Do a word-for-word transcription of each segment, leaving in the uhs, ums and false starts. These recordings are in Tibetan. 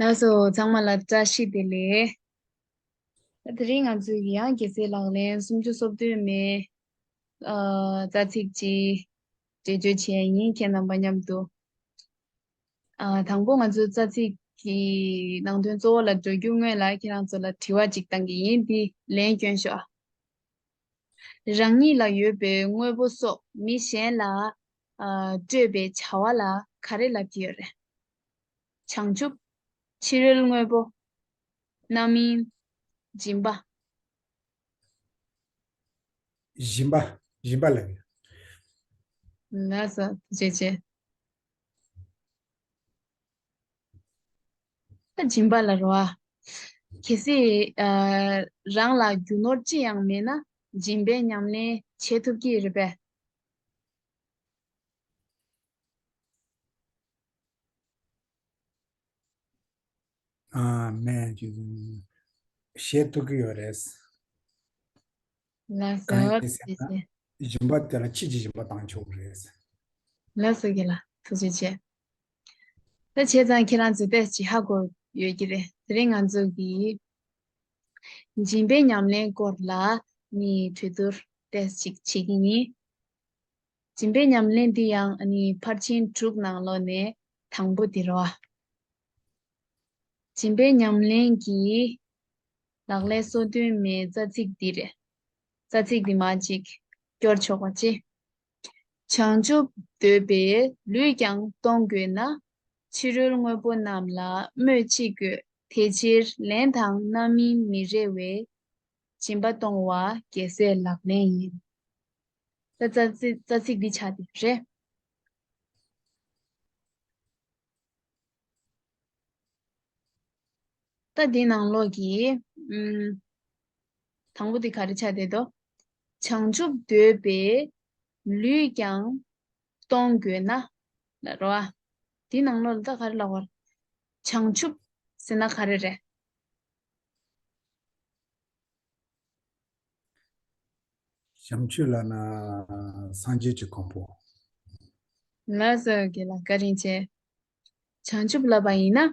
ལགས་སོ། ཚང་མ་ལ་བཀྲ་ཤིས་བདེ་ལེགས། ད་དེ་རིང་ང་ཚོས་ཀྱི་ཡང་རྒྱལ་སྲས་ལག་ལེན་སུམ་ཅུ་སོ་བདུན་མའི་ཨ་རྩ་ཚིག་ཅིག་འགྲེལ་བརྗོད་བྱས་ཡིན། ཁྱེད་རྣམ་པ་མཉམ་དུ། ཨ་དང་པོ་ང་ཚོའི་རྩ་ཚིག་གི་ནང་དོན་གཙོ་བོ་ལ་འགྲོ་རྒྱུ་སྔོན་ལ་ཁྱེད་རང་ཚོ་ལ་དྲི་བ་ཅིག་བཏང་གི་ཡིན། འདི་ལན་སྐྱོན་ཤོག་ཨ། རང་ཉིད་ལ་ཡོད་པའི་དངོས་པོ་སོགས་མི་གཞན་ལ་ཨ་སྤྲོད་པའི་བྱ་བ་ལ་ག་རེ་ལབ་ཀྱི་ཡོད་རེད། བྱང་ཆུབ། ཕྱི་རོལ་དངོས་པོ། རྣམ་སྨིན། སྦྱིན་པ། སྦྱིན་པ། སྦྱིན་པ་ལབ་ཡོད། ལགས་སོ། ཐུགས་རྗེ་ཆེ། ད་སྦྱིན་པ་ལ་རོ་ཨ། གལ་སྲིད་ཨ་རང་ལ་རྒྱུ་ནོར་ཅི་ཡང་མེད་ན་སྦྱིན་པའི་ཉམས་ལེན་བྱེད་ཐུབ་ཀྱི་རེད་པས། ཨ་མེན། ཅིག་བཤད་ཐུབ་ཀྱི་ཡོད་རེད། ལགས་སོ། གང་ཡིན་ཟེར་ན། ཐུགས་རྗེ་ཆེ། སྦྱིན་པ་དེ་ལ་ཕྱིས་ཀྱི་སྦྱིན་པ་བཏང་ཆོག་གི་རེད། ལགས་སོ། རྒན་ལགས་ཐུགས་རྗེ་ཆེ། ད་བྱས་ཙང་ཁྱེད་རང་ཚོས་ཏོག་ཙམ་ཧ་གོ་ཡོད་ཀྱི་རེད། དེ་རིང་ང་ཚོ་གིས་སྦྱིན་པའི་ཉམས་ལེན་སྐོར་ལ་ནི་གྲོས་བསྡུར་ཏོག་ཙམ་ཅིག་བྱེད་ཀྱི་ཡིན། སྦྱིན་པའི་ཉམས་ལེན་འདི་ཡང་ཨ་ནི་ཕར་ཕྱིན་དྲུག་ནང་ལོགས་ནས་དང་པོ་དེ་རེད་བ། སྦྱིན་པའི་ཉམས་ལེན་གྱི་ལག་ལེན་སོ་བདུན་མའི་རྩ་ཚིག་འདི་རེད། རྩ་ཚིག་འདི་མར་ཅིག་སྐྱོར་ཆོག་པ་ཅི། བྱང་ཆུབ་འདོད་པའི་ལུས་ཀྱང་གཏོང་དགོས་ན། ཕྱི་རོལ་དངོས་པོ་རྣམས་ལ་སྨོས་ཅི་དགོས། དེ་ཕྱིར་ལན་དང་རྣམ་སྨིན་མི་རེ་བས། སྦྱིན་པ་གཏོང་བ་རྒྱལ་སྲས་ལག་ལེན་ཡིན། ད་རྩ་ཚིག་རྩ་ཚིག་འདི་ཆགས་བསྡད་རེད། ད་འདི་ནང་ལོགས་ཀྱི་ཨུམ། དང་པོ་འདི་ག་རེ་ཆགས་བསྡད་དོ། བྱང་ཆུབ་འདོད་པའི་ལུས་ཀྱང་གཏོང་དགོས་ན་ལབ་རོ་ཨ། འདི་ནང་ལོགས་ལ་ད་ག་རེ་ལབ་དགོས་རེད། བྱང་ཆུབ་ཟེར་ན་ག་རེ་རེད། བྱང་ཆུབ་ལབ་ན་སངས་རྒྱས་ཀྱི་གོ་འཕང་། ལགས་སོ། རྒན་ལགས་བཀའ་དྲིན་ཆེ། བྱང་ཆུབ་ལབ་པ་ཡིན་ན།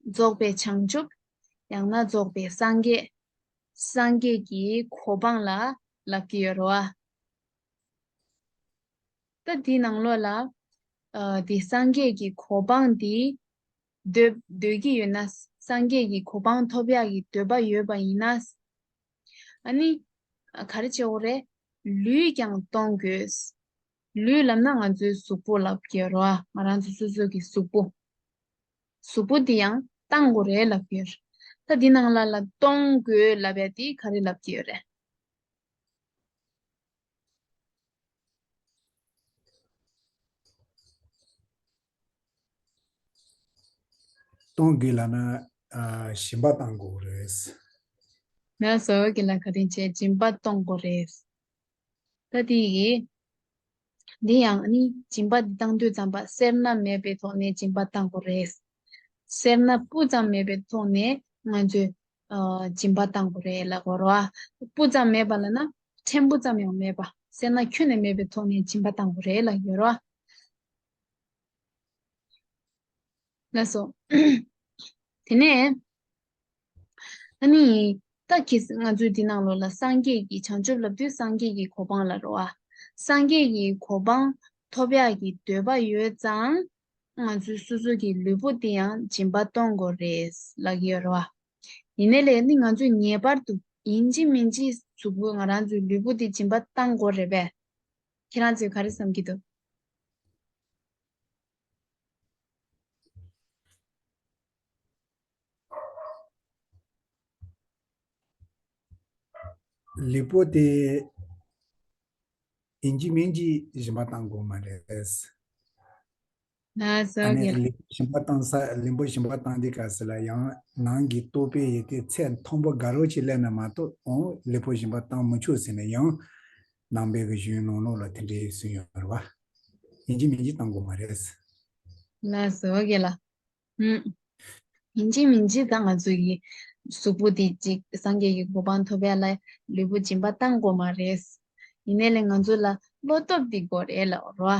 རྫོགས་པའི་བྱང་ཆུབ། ཡང་ན་རྫོགས་པའི་སངས་རྒྱས། སངས་རྒྱས་ཀྱི་གོ་འཕང་ལ་ལབ་ཀྱི་ཡོད་རེད་བ། ད་འདི་ནང་ལོགས་ལ། ཨ་འདི་སངས་རྒྱས་ཀྱི་གོ་འཕང་འདི་འདོད་འདོད་ཀྱི་ཡོད་ན། སངས་རྒྱས་ཀྱི་གོ་འཕང་ཐོབ་ཡག་གི་འདོད་པ་ཡོད་པ་ཡིན་ན། ཨ་ནི་ག་རེ་བྱེད་དགོས་རེད། ལུས་ཀྱང་གཏོང་དགོས། ལུས་ལབ་ན་ང་ཚོའི་གཟུགས་པོ་ལབ་ཀྱི་ཡོད་རེད་བ། ང་རང་ཚོ་སོ་སོ་གི་གཟུགས་པོ། གཟུགས་པོ་འདི་ཡང་གཏང་དགོས་རེད་ལབ་ཀྱི་ཡོད་རེད། ད་འདི་ནང་ལ་ལ་གཏོང་དགོས་ལབ་ཡ་དེ་ག་རེ་ལབ་ཀྱི་ཡོད་རེད། གཏོང་དགོས་ལབ་ན་ཨ་སྦྱིན་པ་གཏང་དགོས་རེད། ལགས་སོ། རྒན་ལགས་བཀའ་དྲིན་ཆེ། སྦྱིན་པ་གཏོང་དགོས་རེད། ད་དེ་ཡིས། འདི་ཡང་ནི་སྦྱིན་པ་འདི་བཏང་དུས་ཙམ་པ་སེར་སྣ་མེད་པའི་ཐོག་ནས་སྦྱིན་པ་བཏང་དགོས་རེད། སེར་སྣ་སྤུ་ཙམ་མེད་པའི་ཐོག་ནས་ང་ཚོས་ཨ་སྦྱིན་པ་བཏང་དགོས་རེད་ལབ་དགོས་རེད་བ། སྤུ་ཙམ་མེད་པ་ལབ་ན་ཕྲན་བུ་ཙམ་ཡང་མེད་པ། སེར་སྣ་ཁྱོན་ནས་མེད་པའི་ཐོག་ནས་སྦྱིན་པ་བཏང་དགོས་རེད་ལབ་ཡོད་རེད་བ། ལགས་སོ། དེ་ནས། ཨ་ནི། ད་གི་ང་ཚོའི་འདི་ནང་ལོགས་ལ་སངས་རྒྱས་ཀྱི་བྱང་ཆུབ་ལབ་དུས་སངས་རྒྱས་ཀྱི་གོ་འཕང་ལ་རོ་ཨ། སངས་རྒྱས་ཀྱི་གོ་འཕང་ཐོབ་ཡག་གི་འདོད་པ་ཡོད་ཙང་། ང་ཚོའི་སོ་སོ་གི་ལུས་པོ་འདི་ཡང་སྦྱིན་པ་གཏོང་དགོས་རེད་ལབ་ཀྱི་ཡོད་རེད་བ། ཡིན་ནའི་ལས་ནི་ང་ཚོས་ངེས་པར་དུ་ཡིན་གཅིག་མིན་གཅིག་གཟུགས་པོ་ང་རང་ཚོའི་ལུས་པོ་འདི་སྦྱིན་པ་གཏང་དགོས་རེད་པས། ཁྱེད་རང་ཚོས་ག་རེ་བསམ་གྱི་འདུག་ལུས་པོ་དེ་ཡིན་གཅིག་མིན་གཅིག་སྦྱིན་པ་གཏང་དགོས་མ་རེད། ལགས་སོ། ཨ་ནི་རྒན་ལགས། ལུས་པོ་སྦྱིན་པ་གཏང་ས། ལུས་པོ་སྦྱིན་པ་གཏང་དུས་སྐབས་སུ་ལ་ཡང་ནང་གི་ལྟོ་ཕད་ཡོད་དུས་ཚད་མཐོན་པོ་དགའ་རབ་ཅིག་སླེབས་ན་མ་གཏོགས་ཨོ་ལུས་པོ་སྦྱིན་པ་གཏང་མི་ཆོག་ཟེར་ནས་ཡང་ནང་པའི་གི་གཞུང་ནང་ལོགས་ལ་དེ་འདྲའི་གསུངས་ཡོད་རེད་བ། ཡིན་གཅིག་མིན་གཅིག་གཏང་དགོས་མ་རེད། ལགས་སོ་རྒན་ལགས། ཨུམ། ཡིན་གཅིག་མིན་གཅིག་ད་ང་ཚོ་ཡི་གཟུགས་པོ་འདི་གཅིག་སངས་རྒྱས་ཀྱི་གོ་འཕང་ཐོབ་ཡ་ལ་ལུས་པོ་སྦྱིན་པ་གཏང་དགོས་མ་རེད། ཡིན་ནའི་ལས་ང་ཚོ་ལ་བློ་སྟོབས་འདི་དགོས་རེད་ལབ་རོ།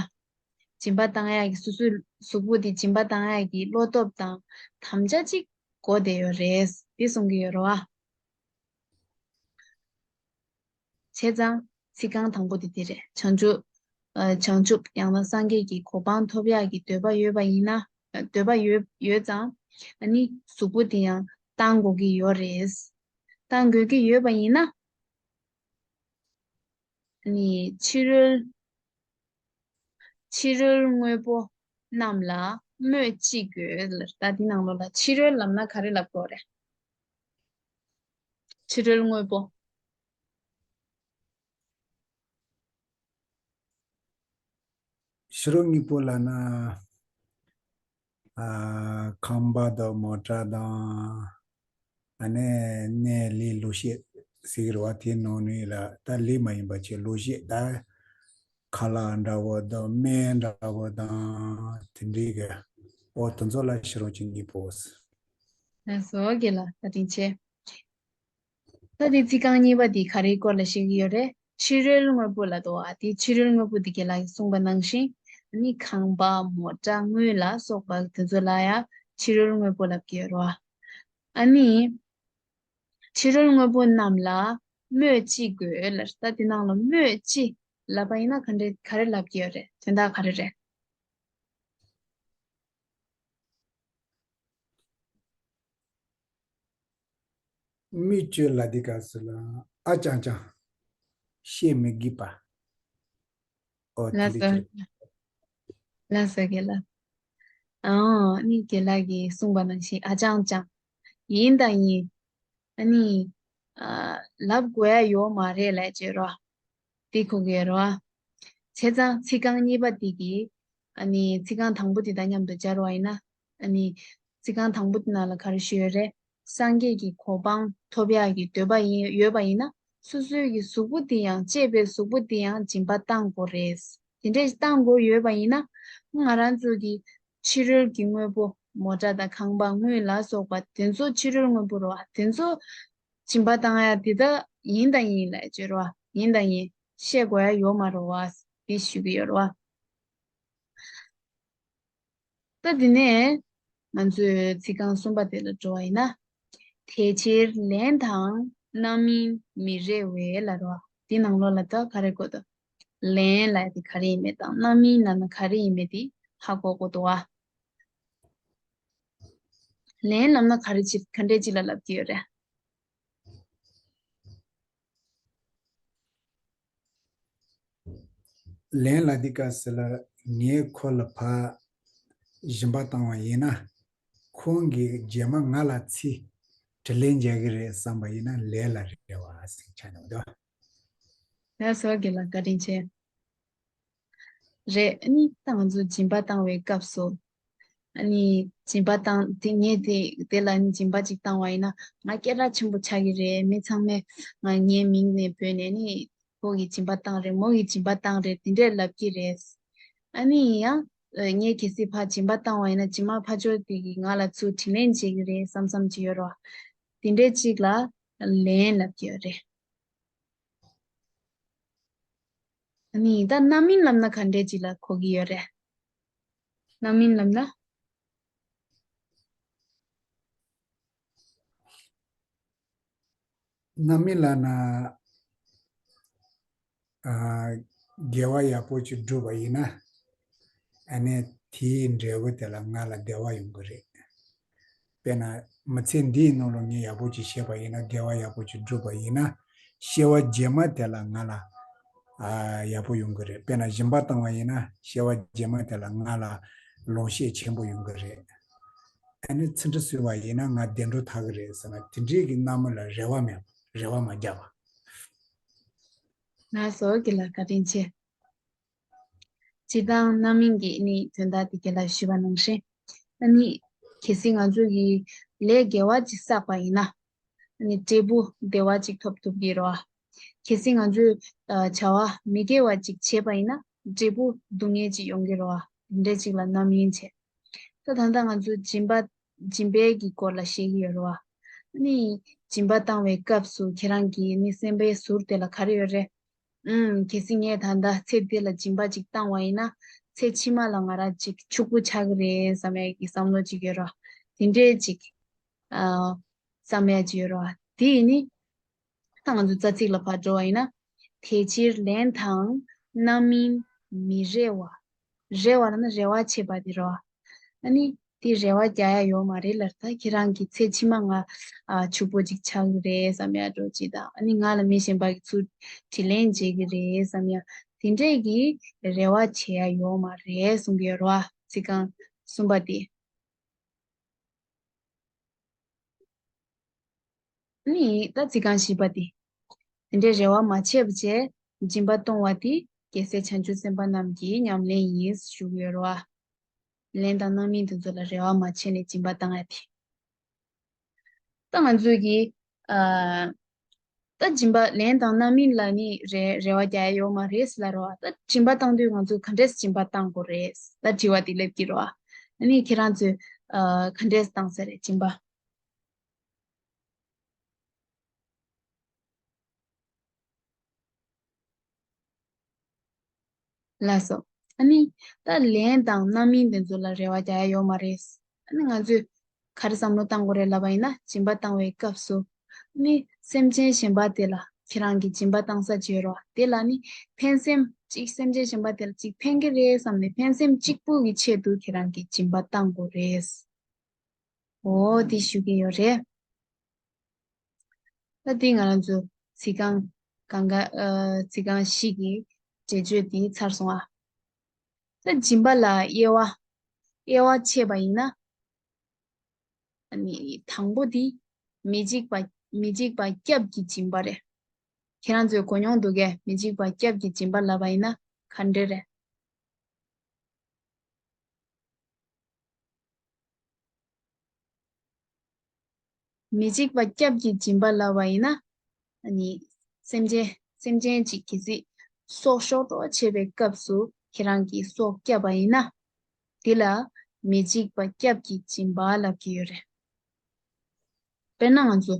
སྦྱིན་པ་བཏང་ཡག་གི་སོ་སོའི་གཟུགས་པོ་དེ་སྦྱིན་པ་བཏང་ཡག་གི་བློ་སྟོབས་དང་དམ་བཅའ་གཅིག་དགོས་བསྡད་ཡོད་རེད། འདི་གསུང་གི་ཡོད་རེད་བ། བྱས་ཙང་ཚིག་རྐང་དང་པོ་དེ་འདི་རེད། བྱང་ཆུབ། ཨ། བྱང་ཆུབ་ཡང་ན་སངས་རྒྱས་ཀྱི་གོ་འཕང་ཐོབ་ཡག་གི་འདོད་པ་ཡོད་པ་ཡིན་ན། ཨ། འདོད་པ་ཡོད་ཡོད་ཙང་། ཨ་ནི་གཟུགས་པོ་དེ་ཡང་བཏང་དགོས་ཀྱི་ཡོད་རེད། བཏང་དགོས་ཀྱི་ཡོད་པ་ཡིན་ན། ཨ་ནི་ཕྱི་རོལ། ཕྱི་རོལ་དངོས་པོ་རྣམས་ལ་སྨོས་ཅི་དགོས་ལ། ད་འདི་ནང་ལོགས་ལ་ཕྱི་རོལ་ལབ་ན་ག་རེ་ལབ་དགོས་རེད། ཕྱི་རོལ་དངོས་པོ། ཕྱི་རོལ་དངོས་པོ་ལབ་ན། ཨ། ཁང་པ་དང་མོ་ཊ་དང་། ཨ་ནི་གནས་ལུས་ལོངས་སྤྱོད་ཟེར་གྱི་རེད་བ། དེའི་ནང་ནས་ལ་ད་ལུས་མ་ཡིན་པ་ཅིག་ལོངས་སྤྱོད། ད་ཁ་ལག་འདྲ་བོ་དང་སྨན་འདྲ་བོ་དང་དེ་འདྲའི་གི། ཨོ། དེ་ཚོ་ལ་ཕྱི་རོལ་གྱི་དངོས་པོ། ལགས་སོ། དགེ་ལགས། བཀའ་དྲིན་ཆེ། ད་དེ་ཚིག་རྐང་གཉིས་པ་དེ་ག་རེའི་སྐོར་ལ་བཤད་ཀྱི་ཡོད་རེད། ཕྱི་རོལ་དངོས་པོ་ལབ་འདུག་བ། དེ་ཕྱི་རོལ་དངོས་པོ་དེ་དགེ་ལགས་ཀྱིས་གསུངས་པ་ནང་བཞིན། ཨ་ནི་ཁང་པ་མོ་ཊ་དངུལ་ལ་སོགས་པ་དེ་ཚོ་ལ་ཡང་ཕྱི་རོལ་དངོས་པོ་ལབ་ཀྱི་ཡོད་རེད་བ། ཨ་ནི་ཕྱི་རོལ་དངོས་པོ་རྣམས་ལ་སྨོས་ཅི་དགོས་ལབ། ད་དེ་ནང་ལ་སྨོས་ཅི་ལབ་པ་ཡིན་ན་ག་འདྲ་ག་རེ་ལབ་ཀྱི་ཡོད་རེད། དོན་དག་ག་རེ་རེད། སྨོས་ཅི་ལབ་དུས་སྐབས་སུ་ལ་ཨ་ཅང་ཅང་། བཤད་མི་དགོས་པ། ཨོ། དེ་ལགས་འདྲ་སོ། ཅིག་ལགས་སོ། དགེ་ལགས། ཨང་། ཨ་ནི་དགེ་ལགས་ཀྱིས་གསུངས་པ་ནང་བཞིན་ཨ་ཅང་ཅང་། ཡིན་དང་ཡིན། ཨ་ནི། ཨ། ལབ་དགོས་ཡ་ཡོད་མ་རེད་ལབ་བྱས་རོ། དེ་གོ་གི་ཡོད་རེད་བ། བྱས་ཙང་ཚིག་རྐང་གཉིས་པ་དེ་གིས། ཨ་ནི་ཚིག་རྐང་དང་པོ་དེ་དང་མཉམ་དུ་སྦྱར་བ་ཡིན་ན། ཨ་ནི་ཚིག་རྐང་དང་པོ་དེ་ནང་ལ་ག་རེ་ཞུས་ཡོད་རེད། སངས་རྒྱས་ཀྱི་གོ་འཕང་ཐོབ་ཡག་གི་འདོད་པ་ཡིན་ཡོད་པ་ཡིན་ན། སོ་སོའི་གི་གཟུགས་པོ་དེ་ཡང་། གཅེས་པའི་གཟུགས་པོ་དེ་ཡང་སྦྱིན་པ་བཏང་དགོས་རེད། དེ་འདྲས་བཏང་དགོས་ཡོད་པ་ཡིན་ན། ང་རང་ཚོ་གི་ཕྱི་རོལ་གྱི་དངོས་པོ། མོ་ཊ་དང་ཁང་པ་དངུལ་ལ་སོགས་པ་དེ་ཚོ་ཕྱི་རོལ་དངོས་པོ་རེད་བ། དེ་ཚོ་སྦྱིན་པ་བཏང་ཡ་དེ་ད་ཡིན་དང་ཡིན་ལབ་བྱས་རེད་བ། ཡིན་དང་ཡིན། བཤད་དགོས་ཡ་ཡོད་མ་རེད་བ། དེ་ཞུ་གི་ཡོད་རེད་བ། ད་དེ་ནས་ང་ཚོས་ཚིག་རྐང་གསུམ་པ་དེ་ལ་འགྲོ་བ་ཡིན་ན། དེ་ཕྱིར་ལན་དང་རྣམ་སྨིན་མི་རེ་བས་ལབ་རེད་བ། དེ་ནང་ལོགས་ལ་ད་ག་རེ་གོ་འདུག་ལན་ལབ་ཡ་དེ་ག་རེ་ཡིན་མིན་དང་རྣམ་སྨིན་ལབ་ན་ག་རེ་ཡིན་མིན་དེ་ཧ་གོ་དགོས་འདུག་བ། ལན་ལབ་ན་ག་རེ་ཅི་ག་འདྲས་ཅིག་ལ་ལབ་ཀྱི་ཡོད་རེད། ལན་ལབ་དུས་སྐབས་སུ་ལ་ངས་ཁོ་ལ་ཕར་སྦྱིན་པ་བཏང་བ་ཡིན་ན། ཁོང་གིས་རྗེས་མ་ང་ལ་ཚུར་དྲིན་ལན་འཇལ་གི་རེད་བསམ་པ་ཡིན་ན་ལན་ལབ་རེད་བ་ཟེར་ཆགས་ནས་འདུག་ལགས་སོ། དགེ་ལགས་བཀའ་དྲིན་ཆེ། རེད། ཨ་ནི་ད་ང་ཚོ་སྦྱིན་པ་བཏང་བའི་སྐབས་སུ། ཨ་ནི་སྦྱིན་པ་བཏང་དེ་ངས་དེ་དེ་ལ་ཨ་ནི་སྦྱིན་པ་ཅིག་བཏང་བ་ཡིན་ན་ང་སྐད་གྲགས་ཆེན་པོ་ཆགས་ཀྱི་རེད། མི་ཚང་མས་ང་ངའི་མིང་ནས་བོས་ནས་ནི་ཁོ་གིས་སྦྱིན་པ་བཏང་རེད། མོ་གིས་སྦྱིན་པ་བཏང་རེད། དེ་འདྲས་ལབ་ཀྱི་རེད། ཨ་ནི་ཡང་ངས་གལ་སྲིད་ཕར་སྦྱིན་པ་བཏང་བ་ཡིན་ན་རྗེས་མ་ཕར་ཕྱོགས་དེ་གིས་ང་ལ་ཚུར་དྲིན་ལན་འཇལ་གྱི་རེད་བསམ་བསམ་ཅིག་ཡོད་རེད་བ། དེ་འདྲས་ཅིག་ལ་ལན་ལབ་ཀྱི་ཡོད་རེད། ཨ་ནི་ད་རྣམ་སྨིན་ལབ་ན་ག་འདྲས་ཅིག་ལ་གོ་གི་ཡོད་རེད། རྣམ་སྨིན་ལབ་ན། རྣམ་སྨིན་ལབ་ན། ཨ། དགེ་བ་ཡག་པོ་ཅིག་བསྒྲུབས་པ་ཡིན་ན། ཨ་ནི་དེའི་འབྲས་བུ་དེ་ལ་ང་ལ་བདེ་བ་ཡོང་གི་རེད། དཔེར་ན་མི་ཚེ་འདིའི་ནང་ལ་ངས་ཡག་པོ་ཅིག་བྱས་པ་ཡིན་ན། དགེ་བ་ཡག་པོ་ཅིག་བསྒྲུབས་པ་ཡིན་ན། སྐྱེ་བ་རྗེས་མ་དེ་ལ་ང་ལ། ཨ། ཡག་པོ་ཡོང་གི་རེད། དཔེར་ན་སྦྱིན་པ་བཏང་བ་ཡིན་ན་སྐྱེ་བ་རྗེས་མ་དེ་ལ་ང་ལ་ལོངས་སྤྱོད་ཆེན་པོ་ཡོང་གི་རེད། ཨ་ནི་ཚིག་འབྲུ་གསོལ་བ་ཡིན་ན་ང་བདེ་འགྲོ་ཐོབ་གི་རེད་ཟེར་ན། དེ་འདྲའི་གི་རྣམ་སྨིན་ལ་རེ་བ་མེད་པ། རེ་བ་མ་རྒྱག་པ། ལགས་སོ། དགེ་ལགས་བཀའ་དྲིན་ཆེ། སྤྱིར་བཏང་རྣམ་སྨིན་གྱི་ནི་དོན་དག་དེ་དགེ་ལགས་ཞུས་པ་ནང་བཞིན། ཨ་ནི་གལ་སྲིད་ང་ཚོ་གིས་ལས་དགེ་བ་ཅིག་བསགས་པ་ཡིན་ན། ཨ་ནི་འབྲས་བུ་བདེ་བ་ཅིག་ཐོབ་ཐུབ་ཀྱི་རེད་བ། གལ་སྲིད་ང་ཚོས་ཨ་བྱ་བ་མི་དགེ་བ་ཅིག་བྱས་པ་ཡིན་ན་འབྲས་བུ་སྡུག་བསྔལ་ཅིག་ཡོང་གི་རེད་བ། དེ་འདྲ་ཅིག་ལ་རྣམ་སྨིན་བྱས། ད་ད་ལྟ་ང་ཚོ་སྦྱིན་པ་སྦྱིན་པའི་གི་སྐོར་ལ་བཤད་ཀྱི་ཡོད་རེད་བ། ཨ་ནི་སྦྱིན་པ་བཏང་བའི་སྐབས་སུ་ཁྱེད་རང་གི་ནི་སེམས་པའི་ཟུར་དེ་ལ་ག་རེ་ཡོད་རེད། ཨུམ། གལ་སྲིད་ངས་ད་ལྟ་ཚེ་འདི་ལ་སྦྱིན་པ་ཅིག་བཏང་བ་ཡིན་ན། ཚེ་ཕྱི་མ་ལ་ང་རང་ཅིག་ཕྱུག་པོ་ཆགས་ཀྱི་རེད་བསམ་ཡ་གི་བསམ་བློ་ཅིག་ཡོད་ར། དེ་འདྲས་ཅིག་ཨ་བསམ་ཡ་ཅིག་ཡོད་ར། དེ་ཡིན་ནི། ད་ང་ཚོ་རྩ་ཚིག་ལ་ཕར་འགྲོ་བ་ཡིན་ན། དེ་ཕྱིར་ལན་དང་རྣམ་སྨིན་མི་རེ་བ། རེ་བ་ལབ་ན་རེ་བ་བྱེད་པ་དེ་རེད་བ། ཨ་ནི་དེ་རེ་བ་རྒྱག་ཡ་ཡོད་མ་རེད་ལབ། ད་ཁྱེད་རང་གི་ཚེ་ཕྱི་མ་ང་ཨ་ཕྱུག་པོ་ཅིག་ཆགས་ཀྱི་རེད་བསམ་ཡ་འདྲ་ཅིག་དང་། ཨ་ནི་ང་ལ་མི་གཞན་པ་གིས་ཚུར་དྲིན་ལན་འཇལ་གྱི་རེད་བསམ་ཡ་དེ་འདྲས་ཀྱི་རེ་བ་བྱེད་ཡ་ཡོད་མ་རེད་གསུང་གི་ཡོད་རེད་བ། ཚིག་རྐང་གསུམ་པ་དེ། ནི་ད་ཚིག་རྐང་བཞི་པ་དེ། དེ་འདྲའི་རེ་བ་མ་བྱས་པ་བྱས་སྦྱིན་པ་གཏོང་བ་དེ་རྒྱལ་སྲས་བྱང་ཆུབ་སེམས་དཔའ་རྣམས་ཀྱི་ཉམས་ལེན་ཡིན་ཞུ་གི་ཡོད་རེད་བ། ལན་དང་རྣམ་སྨིན་དེ་ཚོ་ལ་རེ་བ་མ་བྱས་ནས་སྦྱིན་པ་བཏང་ཡ་དེ། ད་ང་ཚོས་ཀྱི་ཨ་ད་སྦྱིན་པ་ལན་དང་རྣམ་སྨིན་ལ་ནི་རེ་རེ་བ་རྒྱག་ཡ་ཡོད་མ་རེད་ཟེར་ལབ་རེད་བ། ད་སྦྱིན་པ་བཏང་དུས་ང་ཚོས་ག་འདྲས་སྦྱིན་པ་བཏང་དགོས་རེད། ད་དྲི་བ་དེ་སླེབས་ཀྱི་རེད་བ། ཨ་ནི་ཁྱེད་རང་ཚོས་ཨ་ག་འདྲས་བཏང་ས་རེད་སྦྱིན་པ། ལགས་སོ། ཨ་ནི་ད་ལན་དང་རྣམ་སྨིན་དེ་ཚོ་ལ་རེ་བ་རྒྱག་ཡ་ཡོད་མ་རེད། ཨ་ནི་ང་ཚོས་ག་རེ་བསམ་བློ་བཏང་དགོས་རེད་ལབ་པ་ཡིན་ན། སྦྱིན་པ་བཏང་བའི་སྐབས་སུ་ཨ་ནི་སེམས་ཅན་གཞན་པ་དེ་ལ་ཁྱེད་རང་གིས་སྦྱིན་པ་བཏང་ས་བྱོས་རོགས། དེ་ལ་ནི་ཕན་སེམས་ཅིག་སེམས་ཅན་གཞན་པ་དེ་ལ་ཅིག་ཕན་གྱི་རེད་བསམ་ནས་ཕན་སེམས་གཅིག་པུ་གི་ཆེད་དུ་ཁྱེད་རང་གིས་སྦྱིན་པ་བཏང་དགོས་རེད། འོ་དེ་ཞུ་གི་ཡོད་རེད། ད་དེ་ང་རང་ཚོ་ཚིག་རྐང་གང་ག་ཨ་ཚིག་རྐང་བཞི་གི་འགྲེལ་བརྗོད་དེ་ཚར་སོང་ཨ། ད་སྦྱིན་པ་ལ་དབྱེ་བ། དབྱེ་བ་ཕྱེ་བ་ཡིན་ན། ཨ་ནི་དང་པོ་དེ་མི་འཇིགས་པ་མི་འཇིགས་པ་སྐྱབས་ཀྱི་སྦྱིན་པ་རེད། ཁྱེད་རང་ཚོས་གོ་མྱོང་འདུག་གས། མི་འཇིགས་པ་སྐྱབས་ཀྱི་སྦྱིན་པ་ལབ་པ་ཡིན་ན་ག་འདྲ་རེད། མི་འཇིགས་པ་སྐྱབས་ཀྱི་སྦྱིན་པ་ལབ་པ་ཡིན་ན། ཨ་ནི་སེམས་ཅན་སེམས་ཅན་གཅིག་གི་སྲོག་ཤོར་འགྲོ་བྱེད་པའི་སྐབས་སུ་ཁྱེད་རང་གིས་སྲོག་བསྐྱབས་པ་ཡིན་ན། དེ་ལ་མི་འཇིགས་པ་སྐྱབས་ཀྱི་སྦྱིན་པ་ལབ་ཀྱི་ཡོད་རེད། དཔེར་ན་ང་ཚོ་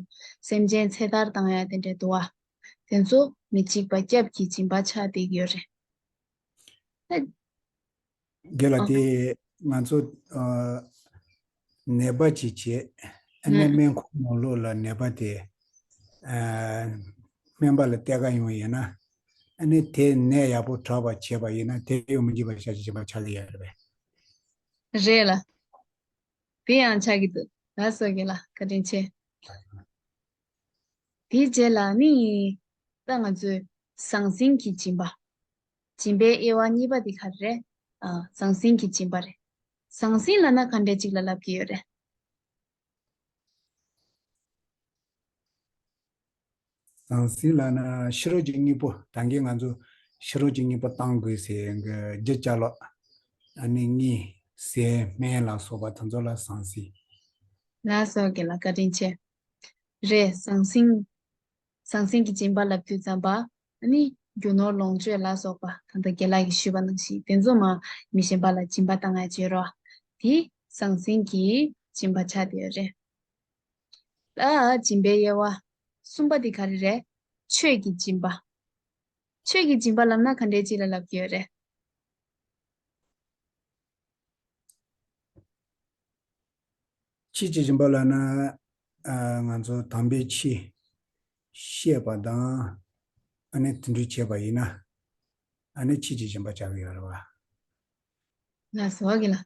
སེམས་ཅན་ཚེ་ཐར་བཏང་ཡ་དེ་འདྲ་འདུག་བ། དེ་ཚོ་མི་འཇིགས་པ་སྐྱབས་ཀྱི་སྦྱིན་པ་ཆགས་བསྡད་ཀྱི་ཡོད་རེད། རྒན་ལགས། དེ་ང་ཚོ་ཨ་ནད་པ་ཅིག་བྱས། ཨ་ནི་ཨ་སྨན་ཁང་ནང་ལོགས་ལ་ནད་པ་དེ་ཨ་སྨན་པ་ལ་སྟེར་ག་ཡོང་ཡིན་ན། ཨ་ནི་དེ་ནད་ཡག་པོ་དྲག་པ་བྱས་པ་ཡིན་ན་དེ་ཡང་མི་འཇིགས་པ་སྐྱབས་ཀྱི་སྦྱིན་པ་ཆགས་ཀྱི་ཡོད་རེད་པས། རེད་ལ། དེ་ཡང་ཆགས་ཀྱི་འདུག་ལགས་སོ། རྒན་ལགས་བཀའ་དྲིན་ཆེ། དེའི་རྗེས་ལ་ནི་ད་ང་ཚོས་ཟང་ཟིང་གི་སྦྱིན་པ། སྦྱིན་པའི་དབྱེ་བ་གཉིས་པ་དེ་ག་རེ་རེད། ཨ་ཟང་ཟིང་གི་སྦྱིན་པ་རེད། ཟང་ཟིང་ལབ་ན་ག་འདྲ་ཅིག་ལ་ལབ་ཀྱི་ཡོད་རེད། ཟང་ཟིང་ལབ་ན་ཕྱི་རོལ་གྱི་དངོས་པོ། ད་གིན་ང་ཚོ་ཕྱི་རོལ་གྱི་དངོས་པོ་བཏང་དགོས་ཟེར་གི་རྒྱུ་ཅ་ལག་ཨ་ནི་དངུལ་ཟས་སྨན་ལ་སོགས་པ་དེ་ཚོ་ལ་ཟང་ཟིང་། ལགས་སོ། རྒན་ལགས་བཀའ་དྲིན་ཆེ། རེད། ཟང་ཟིང་། ཟང་ཟིང་གི་སྦྱིན་པ་ལབ་དུས་ཙམ་པ། ཨ་ནི་རྒྱུ་ནོར་ལོངས་སྤྱོད་ལ་སོགས་པ་ད་ལྟ་རྒན་ལགས་ཀྱིས་ཞུས་པ་ནང་བཞིན་དེ་ཚོ་མ་མི་གཞན་པ་ལ་སྦྱིན་པ་བཏང་ཡ་བྱེད་རོགས། དེ་ཟང་ཟིང་གི་སྦྱིན་པ་ཆགས་བསྡད་ཡོད་རེད། ད་སྦྱིན་པའི་དབྱེ་བ་གསུམ་པ་དེ་ག་རེ་རེད། ཆོས་ཀྱི་སྦྱིན་པ། ཆོས་ཀྱི་སྦྱིན་པ་ལབ་ན་ག་འདྲའི་ཅིག་ལ་ལབ་ཀྱི་ཡོད་རེད། ཆོས་ཀྱི་སྦྱིན་པ་ལབ་ན་ཨ་ང་ཚོ་དམ་པའི་ཆོས་བཤད་པ་དང་། ཨ་ནི་དེ་འདྲ་བྱས་པ་ཡིན་ན་ཨ་ནི་ཆོས་ཀྱི་སྦྱིན་པ་ཆགས་ཀྱི་ཡོད་རེད་བ། ལགས་སོ། རྒན་ལགས།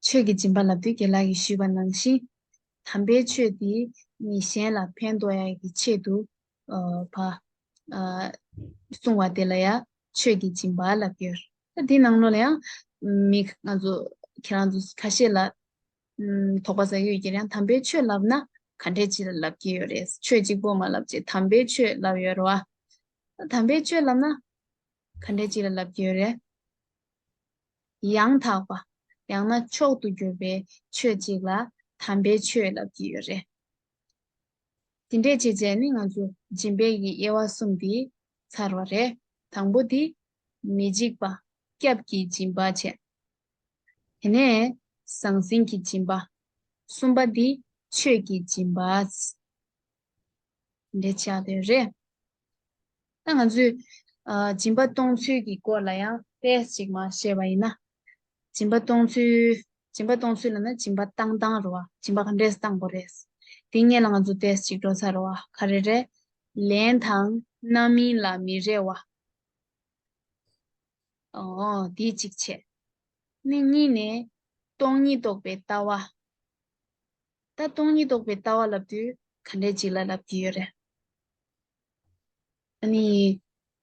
ཆོས་ཀྱི་སྦྱིན་པ་ལབ་དུས་རྒན་ལགས་ཀྱིས་ཞུས་པ་ནང་བཞིན། དམ་པའི་ཆོས་དེ་མི་གཞན་ལ་ཕན་ཐོགས་ཡ་གི་ཆེད་དུ་ཨ་ཕ་ཨ་གསུང་བ་དེ་ལ་ཡང་ཆོས་ཀྱི་སྦྱིན་པ་ལབ་ཀྱི་ཡོད་རེད། ད་དེའི་ནང་ལོགས་ལ་ཡང་མི་ང་ཚོ་ཁྱེད་རང་ཚོ་ཁ་ཤས་ལ་ཨམ་དོགས་པ་ཟ་གི་ཡོད་ཀྱི་རེད། དམ་པའི་ཆོས་ལབ་ན་ག་འདྲས་ཅིག་ལ་ལབ་ཀྱི་ཡོད་རེད། ཆོས་གཅིག་པོ་མ་ལབ་བྱས་དམ་པའི་ཆོས་ལབ་ཡོད་རེད་བ། ད་དམ་པའི་ཆོས་ལབ་ན་ག་འདྲས་ཅིག་ལ་ལབ་ཀྱི་ཡོད་རེད། ཡང་དག་པ། ཡང་ན་མཆོག་ཏུ་གྱུར་པའི་ཆོས་གཅིག་ལ་དམ་པའི་ཆོས་ལབ་ཀྱི་ཡོད་རེད། དེ་འདྲས་བྱས་བྱས་ནི་ང་ཚོ་སྦྱིན་པའི་གི་དབྱེ་བ་གསུམ་དེ་ཚར་བ་རེད། དང་པོ་དེ་མི་འཇིགས་པ་སྐྱབས་ཀྱི་སྦྱིན་པ་བྱས། དེ་ནས་ཟང་ཟིང་གི་སྦྱིན་པ། གསུམ་པ་དེ་ཆོས་ཀྱི་སྦྱིན་པ། འདྲ་ཆགས་བསྡད་རེད། ད་ང་ཚོས་ཨ་སྦྱིན་པ་གཏོང་ཚུལ་གྱི་སྐོར་ལ་ཡང་ ཏོག་ཙམ་ཅིག་མར་བཤད་པ་ཡིན་ན། སྦྱིན་པ་གཏོང་ཚུལ། སྦྱིན་པ་གཏོང་ཚུལ་ལབ་ན་སྦྱིན་པ་བཏང་སྟངས་རེད་བ། སྦྱིན་པ་ག་འདྲས་བཏང་དགོས་རེད། དེ་སྔོན་ལ་ང་ཚོ་ཏོག་ཙམ་ཅིག་འགྲོ་ཚར་རེད་བ། ག་རེ་རེད། ལན་དང་རྣམ་སྨིན་ལ་མི་རེ་བ། ཨོ། དེ་གཅིག་བྱས། ནི་གཉིས་ནས། སྟོང་ཉིད་རྟོགས་པའི་ལྟ་བ། ད་སྟོང་ཉིད་རྟོགས་པའི་ལྟ་བ་ལབ་དུས་ག་འདྲས་ཅིག་ལ་ལབ་ཀྱི་ཡོད་རེད། ཨ་ནི།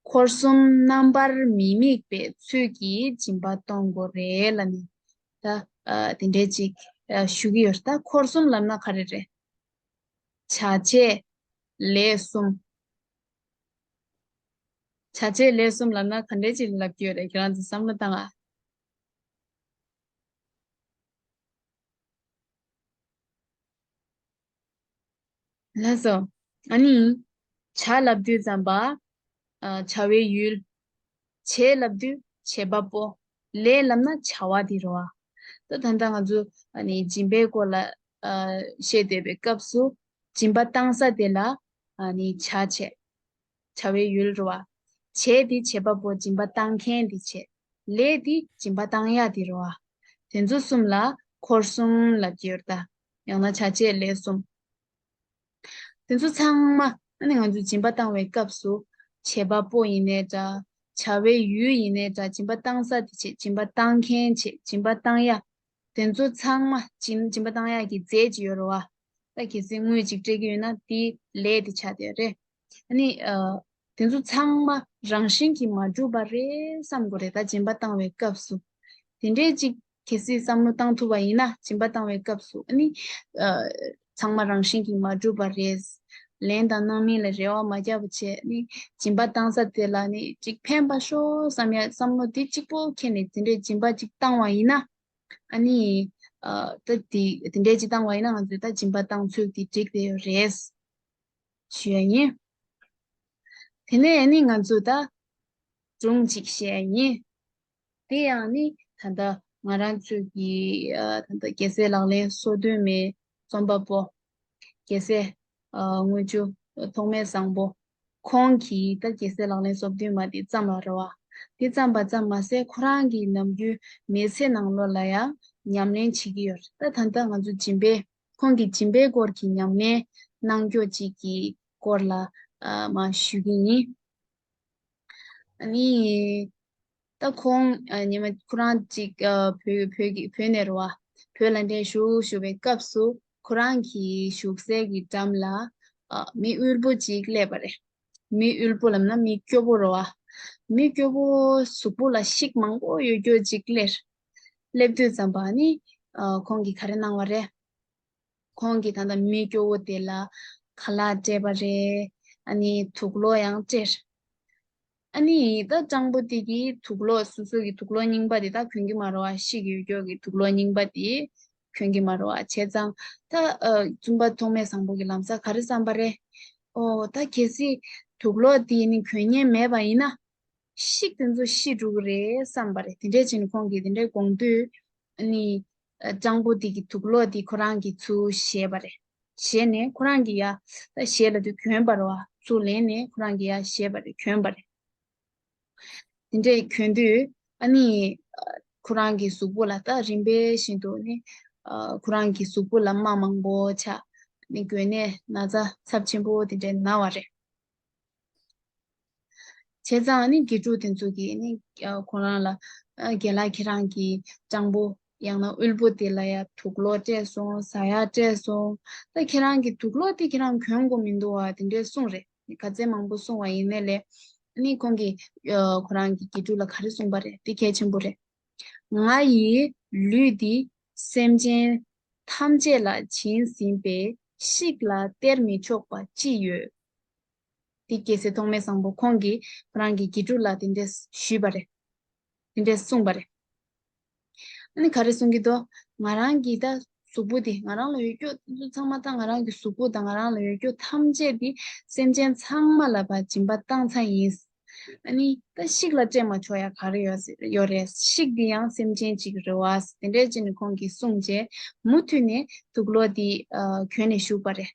འཁོར་གསུམ་རྣམ་པར་མི་དམིགས་པའི་ཚུལ་གྱིས་སྦྱིན་པ་གཏོང་དགོས་རེད་ལབ་ནས། ད། ཨ། དེ་འདྲས་ཅིག་ཨ། ཞུ་གི་ཡོད། ད་འཁོར་གསུམ་ལབ་ན་ག་རེ་རེད། བྱ་བྱེད། ལས་གསུམ། བྱ་བྱེད་ལས་གསུམ་ལབ་ན་ག་འདྲས་ཅིག་ལབ་ཀྱི་ཡོད་རེད། ཁྱེད་རང་ཚོ་བསམ་བློ་བཏང་ཨ། ལགས་སོ། ཨ་ནི། བྱ་ལབ་དུས་ཙམ་པ། ཨ། བྱ་བའི་ཡུལ། བྱེད་ལབ་དུས་བྱེད་པ་པོ། ལས་ལབ་ན་བྱ་བ་དེ་རེད་བ། ད་ད་ལྟ་ང་ཚོ་ཨ་ནི་སྦྱིན་པའི་སྐོར་ལ། ཨ། བཤད་བསྡད་པའི་སྐབས་སུ། སྦྱིན་པ་བཏང་ས་དེ་ལ། ཨ་ནི་བྱ་བྱེད། བྱ་བའི་ཡུལ་རེད་བ། བྱེད་དེ་བྱེད་པ་པོ། སྦྱིན་པ་བཏང་མཁན་དེ་བྱེད། ལས་དེ་སྦྱིན་པ་བཏང་ཡ་དེ་རེད་བ། དེ་ཚོ་གསུམ་ལ་འཁོར་གསུམ་ལབ་ཀྱི་ཡོད་ད། ཡང་ན་བྱ་བྱེད་ལས་གསུམ། དེ་ཚོ་ཚང་མ་ཨ་ནི་ང་ཚོས་སྦྱིན་པ་བཏང་བའི་སྐབས་སུ། བྱེད་པ་པོ་ཡིན་ནའི་འདྲ། བྱ་བའི་ཡུལ་ཡིན་ནའི་འདྲ། སྦྱིན་པ་བཏང་ས་དེ་བྱེད། སྦྱིན་པ་བཏང་མཁན་བྱེད། སྦྱིན་པ་བཏང་ཡ། དེ་ཚོ་ཚང་མ་སྦྱིན། སྦྱིན་པ་བཏང་ཡག་གི་རྫས་ཅིག་ཡོད་རེད་བ། ད་གལ་སྲིད་དངུལ་ཅིག་སྤྲད་ཀྱི་ཡོད་ན་དེ་ལས་དེ་ཆགས་བསྡད་རེད། ཨ་ནི། ཨ། དེ་ཚོ་ཚང་མ་རང་བཞིན་གྱིས་མ་གྲུབ་པ་རེད་བསམ་དགོས་རེད། ད་སྦྱིན་པ་བཏང་བའི་སྐབས་སུ། དེ་འདྲས་ཅིག་གལ་སྲིད་བསམ་བློ་བཏང་ཐུབ་པ་ཡིན་ན། སྦྱིན་པ་བཏང་བའི་སྐབས་སུ་ཨ་ནི། ཨ། ཚང་མ་རང་བཞིན་གྱིས་མ་གྲུབ་པ་རེད། ལན་དང་རྣམ་སྨིན་ལ་རེ་བ་མ་བརྒྱབ་པ་བྱས་ནི། སྦྱིན་པ་བཏང་ས་དེ་ལ་ནི་ཅིག་ཕན་པ་ཤོག་བསམ་ཡ་བསམ་བློ་དེ་གཅིག་པོ་འཁྱེར་ནས་དེ་འདྲའི་སྦྱིན་པ་ཅིག་བཏང་བ་ཡིན་ན། ཨ་ནི། ཨ། ད་དེ་དེ་འདྲའི་ཅིག་བཏང་བ་ཡིན་ན་ང་ཚོས་ད་སྦྱིན་པ་བཏང་ཚུལ་དེ་འགྲིག་བསྡད་ཡོད་རེད། ཞུ་ཡ་ཡིན། དེ་ནས་ནི་ང་ཚོས་ད་སྒྲུང་ཅིག་བཤད་ཡ་ཡིན། དེ་ཡང་ནི་ད་ལྟ་ང་རང་ཚོས་ཀྱི། ཨ། ད་ལྟ་རྒྱལ་སྲས་ལག་ལེན་སོ་བདུན་མའི་རྩོམ་པ་པོ། རྒྱལ་སྲས། ཨ། དངུལ་ཆུ་ཐོགས་མེད་བཟང་པོ། ཁོང་གིས་ད་རྒྱལ་སྲས་ལག་ལེན་སོ་བདུན་མ་དེ་བརྩམས་པ་རེད་བ། དེ་བརྩམས་པ་ཙམ་མ་ཟད་ཁོ་རང་གི་ནམ་རྒྱུན་མི་ཚེ་ནང་ལོགས་ལ་ཡང་ཉམས་ལེན་བྱེད་ཀྱི་ཡོད་རེད། ད་ད་ལྟ་ང་ཚོ་སྦྱིན་པའི། ཁོང་གིས་སྦྱིན་པའི་སྐོར་གྱི་ཉམས་ལེན་གནང་ཕྱོགས་ཅིག་གི་སྐོར་ལ། ཨ། མར་ཞུ་གི་ཡིན། ཨ་ནི། ད་ཁོང་། ཨ། ཉི་མ་ཁོ་རང་ཅིག་ཨ། བོད་བོད་ཀྱི་བོད་ནས་རེད་བ། བོད་ལ་འདྲེན་བཞུགས་བཞུགས་པའི་སྐབས་སུ་ཁོ་རང་གི་བཞུགས་སའི་གི་འགྲམ་ལ། ཨ། མི་དབུལ་པོ་ཅིག་སླེབས་པ་རེད། མི་དབུལ་པོ་ལབ་ན་མི་སྐྱོ་པོ་རེད་བ། མི་སྐྱོ་པོ་གཟུགས་པོ་ལ་ཤིག་མང་པོ་ཡོད་རྒྱུ་ཅིག་སླེབས། སླེབས་དུས་ཙམ་པ་ནི། ཨ། ཁོང་གིས་ག་རེ་གནང་བ་རེད། ཁོང་གིས་ད་ལྟ་མི་སྐྱོ་བོ་དེ་ལ་ཁ་ལག་སྤྲད་པ་རེད། ཨ་ནི་དུག་ལོག་ཡང་སྤྲད། ཨ་ནི་ད་སྤྲང་པོ་དེ་གིས་དུག་ལོག་སོ་སོ་གི་དུག་ལོག་རྙིང་པ་དེ་ད་གྱོན་གྱི་མ་རེད་བ། ཤིག་ཡོད་རྒྱུ་གི་དུག་ལོག་རྙིང་པ་དེ་གྱོན་གྱི་མ་རེད་བ། བྱས་ཙང་ད། ཨ། བཙུན་པ་ཐོགས་མེད་བཟང་པོ་གིས་ལམ་སང་ག་རེ་བསམ་པ་རེད། ཨོ། ད་གལ་སྲིད་དུག་ལོག་དེ་ནི་གྱོན་མཁན་མེད་པ་ཡིན་ན། ཤིག་དེ་ཚོ་ཤི་འགྲོ་གི་རེད་བསམ་པ་རེད། དེ་འདྲས་བྱས་ནས་ཁོང་གིས་དེ་འདྲས་དགོངས་དུས། ཨ་ནི། ཨ། སྤྲང་པོ་དེ་གི་དུག་ལོག་དེ་ཁོ་རང་གིས་ཚུར་བཞེས་པ་རེད། བཞེས་ནས་ཁོ་རང་གིས་ཡ། ད་བཞེས་ལབ་དུས་གྱོན་པ་རེད་བ། ཚུར་ལེན་ནས་ཁོ་རང་གིས་ཡ་བཞེས་པ་རེད། གྱོན་པ་རེད། དེ་འདྲས་གྱོན་དུས་ཨ་ནི། ཨ། ཁོ་རང་གི་གཟུགས་པོ་ལ་ད་རིམ་པས་བཞིན་དུ་ནི། ཨ། ཁོ་རང་གི་གཟུགས་པོ་ལ་རྨ་མང་པོ་ཆགས། ནི་འགོས་ནད་ན་ཚ་ཚབས་ཆེན་པོ་དེ་འདྲས་ན་བ་རེད། བྱས་ཙང་ནི་དགེ་ཕྲུག་དེ་ཚོ་གིས་ནི། ཨ། ཁོ་རང་ལ། ཨ། རྒན་ལགས་ཁྱེད་རང་གིས་སྤྲང་པོ་ཡང་ན་དབུལ་པོ་དེ་ལ་ཡ་དུག་ལོག་སྤྲད་སོང་། ཟ་ཡག་སྤྲད་སོང་། ད་ཁྱེད་རང་གིས་དུག་ལོག་དེ་ཁྱེད་རང་གྱོན་དགོས་མི་འདུག་བ། དེ་འདྲས་གསུངས་རེད། ག་ཚད་མང་པོ་གསུངས་པ་ཡིན་ནའི་ལས། ནི་ཁོང་གིས། ཨ། ཁོ་རང་གི་དགེ་ཕྲུག་ལ་ག་རེ་གསུངས་པ་རེད། དེ་གལ་ཆེན་པོ་རེད། ང་ཡི་ལུས་འདི་སེམས་ཅན་ཐམས་ཅད་ལ་བྱིན་ཟིན་པས་ཤིག་ལ་སྟེར་མི་ཆོག་པ་ཅི་ཡོད། དེ་རྒྱལ་སྲས་ཐོགས་མེད་བཟང་པོ་ཁོང་གིས་ཁོ་རང་གི་དགེ་ཕྲུག་ལ་དེ་འདྲས་ཞུས་པ་རེད། དེ་འདྲས་གསུངས་པ་རེད། ཨ་ནི་ག་རེ་གསུང་གི་འདུག་ང་རང་གི་ད་གཟུགས་པོ་དེ། ང་རང་ལ་ཡོད་རྒྱུ་དེ་ཚོ་ཚང་མ། ད་ང་རང་གི་གཟུགས་པོ་དང་ང་རང་ལ་ཡོད་རྒྱུ་ཐམས་ཅད་དེ་སེམས་ཅན་ཚང་མ་ལ་ཕར་སྦྱིན་པ་བཏང་ཚར་ཡིན། ཨ་ནི་ད་ཤིག་ལ་སྤྲད་མ་ཆོག་ཡ་ག་རེ་ཡོད་ཡོད་རེད། ཤིག་འདི་ཡང་སེམས་ཅན་ཅིག་རེད་བ། དེ་འདྲས་བྱས་ནས་ཁོང་གིས་གསུངས་རྗེས་མུ་མཐུད་ནས་དུག་ལོག་འདི། ཨ། གྱོན་ནས་བཞུགས་པ་རེད།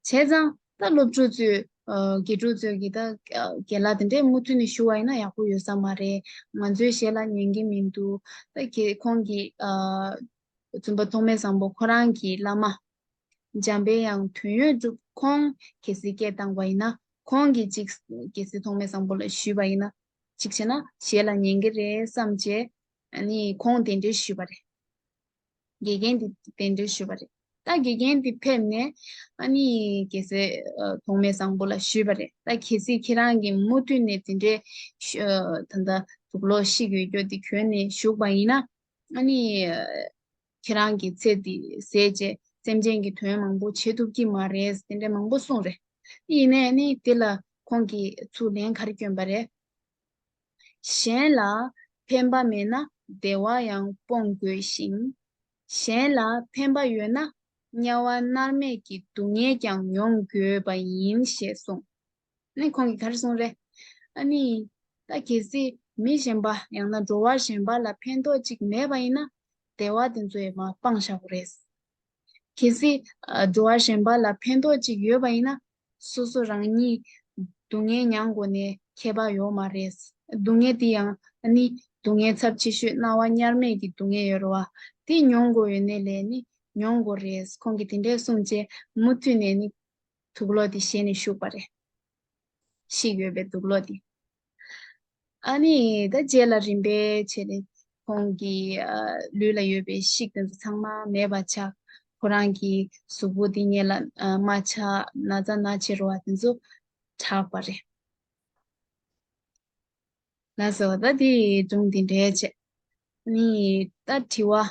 བྱས་ཙང་ད་སློབ་ཕྲུག་ཚོས་ ཨ་དགེ་ཕྲུག་ཚོས་ཀྱིས་ད་ཨ་རྒན་ལགས་དེ་འདྲས་མུ་མཐུད་ནས་ཞུ་བ་ཡིན་ན་ཡག་པོ་ཡོད་ས་མ་རེད། ང་ཚོའི་ཞལ་ལ་ཉན་གྱི་མི་འདུག། ད་ཁྱེད་ཁོང་གིས་ཨ་བཙུན་པ་ཐོགས་མེད་བཟང་པོ་ཁོ་རང་གི་བླ་མ་འཇམ་པའི་དབྱངས་དོན་ཡོད་གྲུབ་ཁོང་གལ་སྲིད་སྐད་བཏང་བ་ཡིན་ན། ཁོང་གིས་ཅིག་གལ་སྲིད་ཐོགས་མེད་བཟང་པོ་ལ་ཞུས་པ་ཡིན་ན། ཅིག་བྱས་ན་ཞལ་ལ་ཉན་གྱི་རེད་བསམ་བྱས། ཨ་ནི་ཁོང་དེ་འདྲས་ཞུས་པ་རེད། དགེ་རྒན་དེ་དེ་འདྲས་ཞུས་པ་རེད། ད་དགེ་རྒན་དེ་ཕེབས་ནས་ཨ་ནི་གལ་སྲིད་ཨ་ཐོགས་མེད་བཟང་པོ་ལ་ཞུས་པ་རེད། ད་གལ་སྲིད་ཁྱེད་རང་གིས་མུ་མཐུད་ནས་དེ་འདྲས་ཤ་ཨ་ད་ལྟ་དུག་ལོག་བཤིག་ཡོད་རྒྱུ་དེ་གྱོན་ནས་བཞུགས་པ་ཡིན་ན། ཨ་ནི་ཁྱེད་རང་གི་ཚེ་འདི་ཟད་བྱས་སེམས་ཅན་གྱི་དོན་མང་པོ་བྱེད་ཐུབ་ཀྱི་མ་རེད། དེ་འདྲ་མང་པོ་གསུངས་རེད། ཡིན་ནའི་ཨ་ནི་དེ་ལ་ཁོང་གིས་ཚུར་ལན་ག་རེ་བསྐྱོན་པ་རེད། གཞན་ལ་ཕན་པ་མེད་ན་བདེ་བ་ཡང་སྤོང་དགོས་ཤིང་། གཞན་ལ་ཕན་པ་ཡོད་ན་དམྱལ་བ་མནར་མེད་ཀྱི་སྡུག་བསྔལ་ཀྱང་མྱོང་དགོས་པ་ཡིན་ཞེས་གསུངས། ནི་ཁོང་གིས་ག་རེ་གསུངས་རེད། ཨ་ནི་ད་གལ་སྲིད་མི་གཞན་པ་ཡང་ན་འགྲོ་བ་གཞན་པ་ལ་ཕན་ཐོགས་ཅིག་མེད་པ་ཡིན་ན་བདེ་བ་དེ་ཚོ་ཡང་མར་སྤང་བཞག་དགོས་རེད། གལ་སྲིད་ཨ་འགྲོ་བ་གཞན་པ་ལ་ཕན་ཐོགས་ཅིག་ཡོད་པ་ཡིན་ན་སོ་སོ་རང་ཉིད་སྡུག་བསྔལ་མྱང་དགོས་ནས་ཁྱད་པར་ཡོད་མ་རེད། སྡུག་བསྔལ་དེ་ཡང་ཨ་ནི་སྡུག་བསྔལ་ཚབས་ཆེ་ཤོས་སྣང་བ་མཉམ་མེད་ཀྱི་སྡུག་བསྔལ་ཡོད་རེད་བ། དེ་མྱོང་དགོས་ཡོད་ནའི་ལས་ནི་མྱོང་དགོས་རེད། ཁོང་གིས་དེ་འདྲས་གསུངས་རྗེས་མུ་མཐུད་ནས་ནི་དུག་ལོག་དེ་བཞེས་ནས་བཞུགས་པ་རེད། བཤིག་ཡོད་པའི་དུག་ལོག་དེ། ཨ་ནི་ད་རྗེས་ལ་རིམ་པས་བྱས་ནས་ཁོང་གི་ཨ་ལུས་ལ་ཡོད་པའི་ཤིག་དེ་ཚོ་ཚང་མ་མེད་པ་ཆགས། ཁོ་རང་གི་གཟུགས་པོ་དེ་ཉིད་ལ་ཨ་རྨ་ཆགས་ན་ཚ་ན་ཆེ་རུ་བ་དེ་ཚོ་དྲག་པ་རེད། ལགས་སོ། ད་དེའི་སྒྲུང་འདི་འདྲའི་བྱས། ནི་ད་དྲི་བ།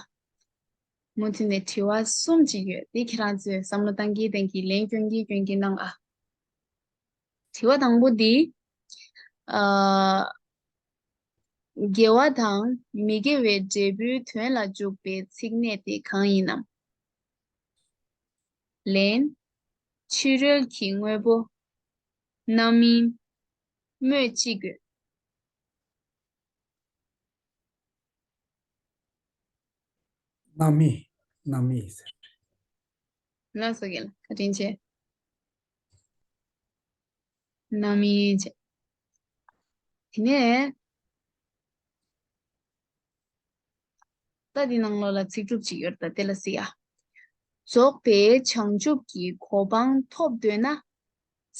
མུ་མཐུད་ནས་དྲི་བ་གསུམ་ཅིག་ཡོད། དེ་ཁྱེད་རང་ཚོས་བསམ་བློ་བཏང་གིན་བཏང་གིན་ལན་སྐྱོན་གིན་སྐྱོན་གིན་གནང་ཨ། དྲི་བ་དང་པོ་འདི། ཨ། དགེ་བ་དང་མི་དགེ་བའི་འབྲས་བུའི་དོན་ལ་འཇུག་པའི་ཚིག་གནད་དེ་གང་ཡིན་ནམ། ལན། ཕྱི་རོལ་གྱི་དངོས་པོ། རྣམ་སྨིན། སྨོས་ཅི་དགོས། རྣམ་སྨིན། རྣམ་སྨིན་ཟེར། ལགས་སོ་རྒན་ལགས། བཀའ་དྲིན་ཆེ། རྣམ་སྨིན་བྱས། དེ་ནས་ད་འདི་ནང་ལོགས་ལ་ཚིག་གྲུབ་ཅིག་ཡོད་རེད། ད་དེ་ལ་གཟིགས་ཨ། རྫོགས་པའི་བྱང་ཆུབ་ཀྱི་གོ་འཕང་ཐོབ་འདོད་ན།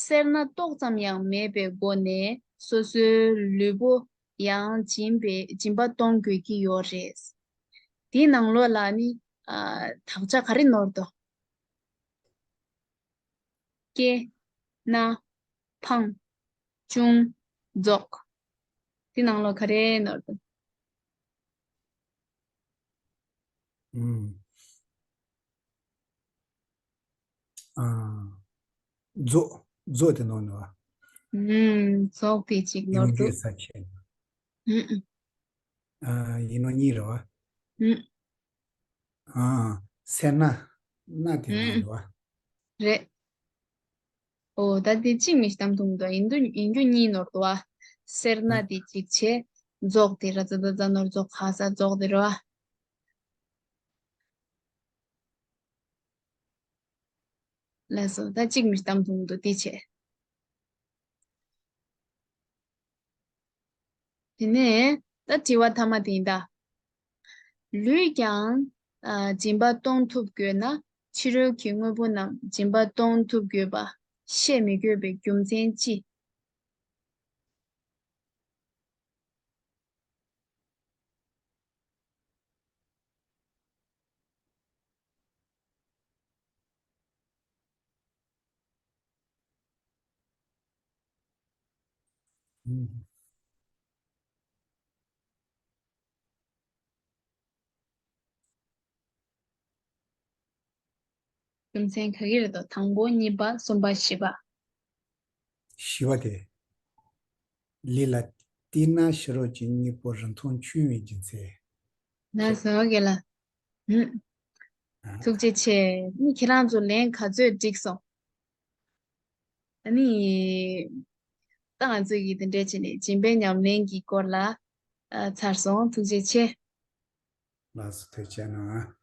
སེར་སྣ་ཏོག་ཙམ་ཡང་མེད་པའི་སྒོ་ནས་སོ་སོའི་ལུས་པོ་ཡང་སྦྱིན་པའི་སྦྱིན་པ་གཏོང་དགོས་ཀྱི་ཡོད་རེད། དེའི་ནང་ལོགས་ལ་ནི་ཨ་དག་ཆ་ག་རེ་ནོར་འདུག། སྐྱེ། ན། འཕང་། འབྱུང་། རྫོགས། དེའི་ནང་ལོགས་ག་རེ་ནོར་འདུག། ཨུམ། ཨ། རྫོགས། རྫོགས་དེ་ནོར་འདུག་ཨ། ཨུམ། རྫོགས་དེ་གཅིག་ནོར་ཡོང་འདུག། རྒྱུའི་ས་བཅད། ཨུམ། ཨ། ཡིན་ནོ་གཉིས་རེད་བ། ཨུམ། ཨ། སེར་སྣ། སྣ་དེ་ནོར་འདུག་ཨ། རེད། ཨོ། ད་དེ་གཅིག་མི་གཏམ་ཐུང་དུ་ཡིན་དུ་ཡིན་རྒྱུ་གཉིས་ནོར་འདུག་ཨ། སེར་སྣ་དེ་གཅིག་བྱས། རྫོགས་དེ་ར་ཙ་ད་ཙ་ནོར་རྫོགས་ཁ་ས་རྫོགས་དེ་རོ་ཨ། ལགས་སོ། ད་གཅིག་མི་གཏམ་ཐུང་དུ་དེ་བྱས། དེ་ནས་ད་དྲི་བ་ཐ་མ་དེ་ཡིན་ད། ལུས་ཀྱང་ཨ་སྦྱིན་པ་གཏོང་ཐུབ་དགོས་ན་ཕྱི་རོལ་གྱི་དངོས་པོ་རྣམས་སྦྱིན་པ་གཏོང་ཐུབ་དགོས་པ་བཤད་མི་དགོས་པའི་རྒྱུ་མཚན་ཅི། རྒྱུ་མཚན་ག་གི་རེད་དོ། དང་པོ། གཉིས་པ། གསུམ་པ། བཞི་པ། བཞི་པ་དེ། ལུས་ལ་བརྟེན་ན་ཕྱི་རོལ་གྱི་དངོས་པོ་རིན་ཐང་ཆུང་བའི་རྒྱུ་མཚན། ལགས་སོ་རྒན་ལགས། ཨུམ། ཨ། ཐུགས་རྗེ་ཆེ། ནི་ཁྱེད་རང་ཚོ་ལན་ག་ཚོད་འགྲིག་སོང་། ཨ་ནི། ད་ང་ཚོ་ཡིས་དེ་འདྲས་བྱས་ནས་སྦྱིན་པའི་ཉམས་ལེན་གྱི་སྐོར་ལ་ཨ་ཚར་སོང་། ཐུགས་རྗེ་ཆེ། ལགས་སོ། ཐུགས་རྗེ་གནང་།